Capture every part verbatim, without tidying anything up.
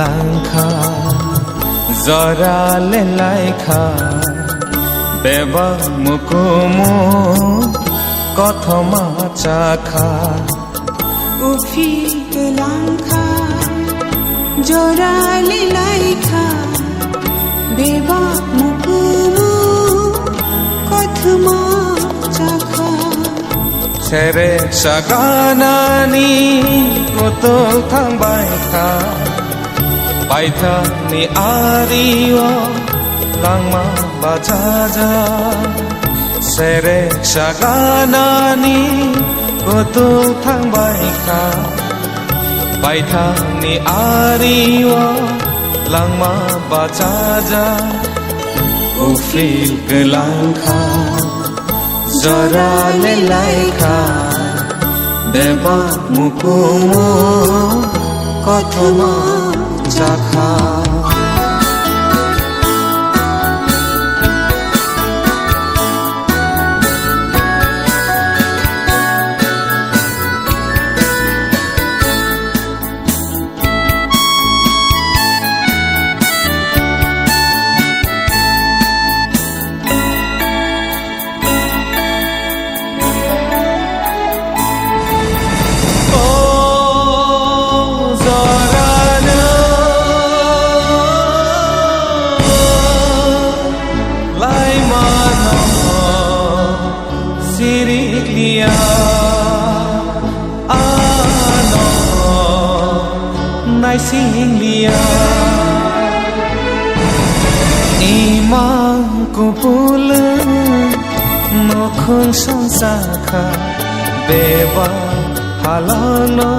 langkha, jora le laikha, bebak mukumu kothoma chakha. Uphil kwlangkha, jora le laikha, bebak mukumu kothoma chakha. Sere saganani kutul thangbai kha, paithakni ario langma bachaja. Sere saganani kutul thangbai kha, paithakni ario langma bachaja. Uphil kwlangkha, jora le laikha, bebak mukumu kothoma chakha. O jorano laimano sirikliya. Ano naising liya, imang kupulung nukhung songsa kha, beba halano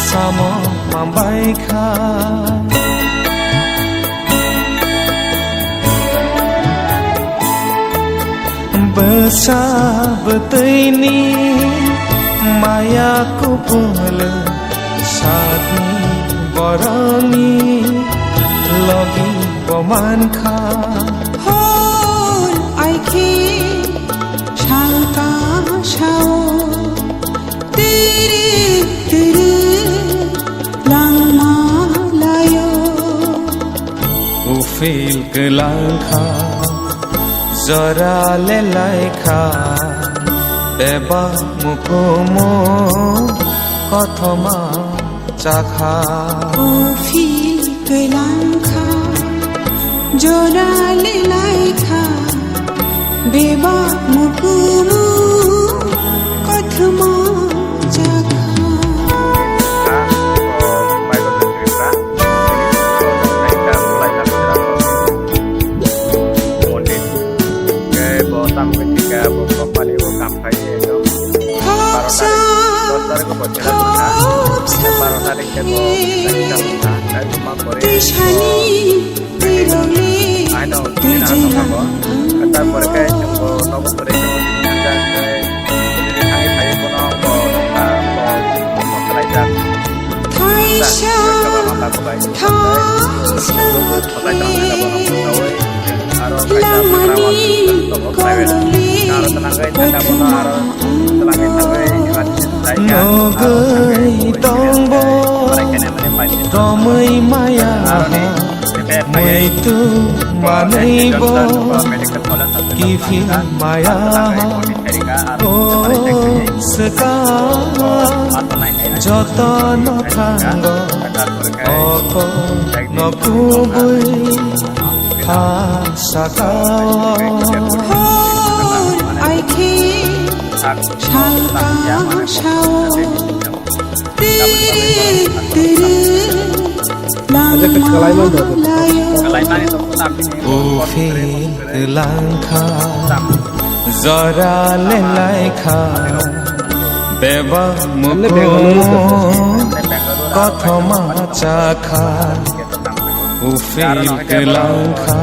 samo mambai kha. Bwsa bwtwini maya kupulung, satni borokni logi bo mankha. Hor aikhe salka sao, tiri tiri langma laio. Uphil kwlangkha, jora le laikha, bebak mukumu kothoma chakha. Uphil kwlangkha, jora le laikha, bebak mukumu kothoma chakha. Mondit. Khe bo tamo khe thika bo company o kam khai se ekdom. Baro tarik, dos tarik o bo chera thangkha. Baro tarik khe bo exam thangkha. Khe ma pore bo aino chera thangkha bo. Khe tarpore khe chwng bo nogo pore khe bo thangkha khe thangwi phaiwi bono bo, ah, bo, bo khlaijak. Thaisa thaisa khe lamani korole kothoma nogwi tongbo romwi maya muitu manwibo kiphil maya o swkang jotono thango oko no kubui ha sakao. Hor aikhe salka sao, tiri tiri langma laio. Uphil kwlangkha, jora le laikha, bebak mukumu kothoma chakha. Uphil kwlangkha,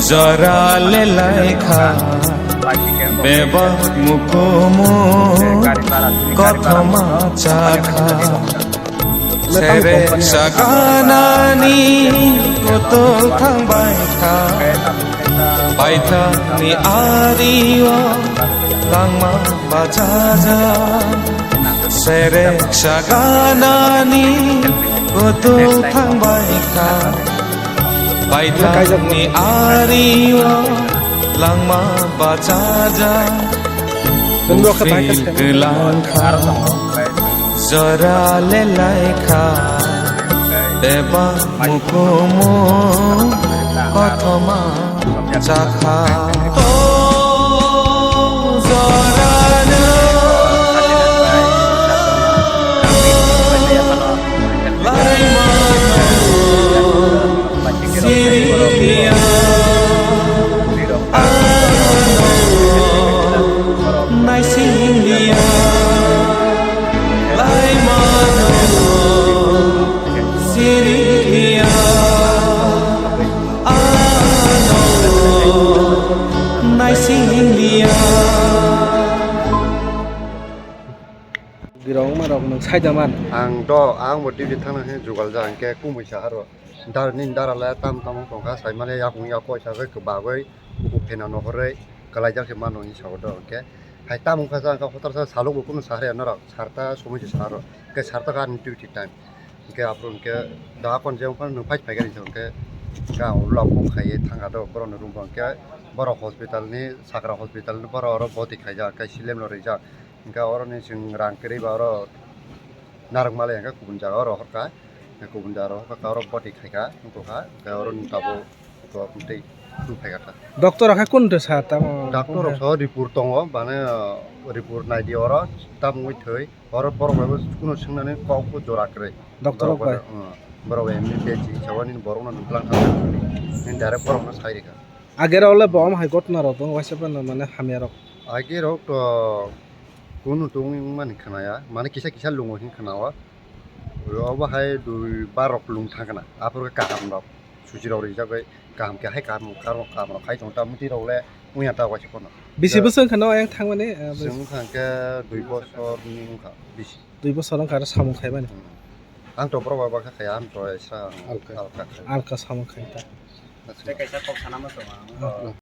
jora le laikha, bebak mukumu kothoma chakha. Sere saganani kutul thangbai kha, paithakni ario langma bachaja. Serek saganani kutung thangbai kha, baithangni ario langma bachajak. Nungno khe bai khe Ufil sai. Gwlang kha, jora lelai kha, eba mukumu kothoma chakha. O jorano laimano siriya, ano naisingya, laimano siriya, ano naisingya. Birok wngma rok nwng saida man. Ang do, ang bo duty thangna hwnwi jugal ja, hwnkhe kumui sa aro. Dar nini dara le tam tam wng tongkha, saimale yakung yak koi sagwi kwbagwi bukhuk phena nohorwi kwlaijak se mano hinwi sao do. Hwnkhe hai tam wngkha sa, hwnkhe hotor sa saluk bo kunu sa rwya norok, sarta somoi se sa rw, hwnkhe sarta khe ani duty time. Hwnkhe aphuru hwnkhe da akon je wngphano nwng phai phai gari hwnkhe, hwnkhe ang ulo kok khaiwi thangkha do borokni room o, hwnkhe borok hospital ni, Sakra hospital ni borok oro boti khaijak, hwnkhe saline rok rijak. Hwnkhe oroni chwng rang kwrwi ba oro narwk malai hwnkhe kubun jaga oro horkha, kubun jaga oro horkha, oro boti khaikha, wngkha, hwnkhe oroni tabuk tei tubuphaikha. Doctor rok hai kunu twi sa tamo? Doctor rok so report tongo, mane, report naidi oro, tamungwi thwi, oro borok bai bo kunu swngnani kok bo jora kwrwi. Doctor rok bai? Borok bai, hmm, borok bai M B B S chini sawi nini borokno nuklang thangkha, nini direct borokno sai rwkha. Age rok le bo omo hai gotna rok tongo, waisa phano mane hamya rok. Age rok to kunu tongwi wngmani khwnaya, mane kisa kisa lungo hin khwnao. Obo hai dui bar rok lung thang khna, aphuru kaham rok suchi rok rijak bai kaham khe hai kaham kaham rok kaham rok khai tongo, ta mwtwi rok le wngya ta waisa phano. Bisi bwswk wngkha no ayang thangmani, ah, bwswk? Chwng wngkha hwnkhe dui bosor ni wngkha bisi. Dui bosor wngkha aro samung khaimani? Hmm. Ang to borok bai bakha khaya, ang to sa alka. Alka khe. Alka samung khai ta. Acha. Tei kaisa kok sana ma tong ang. Ah.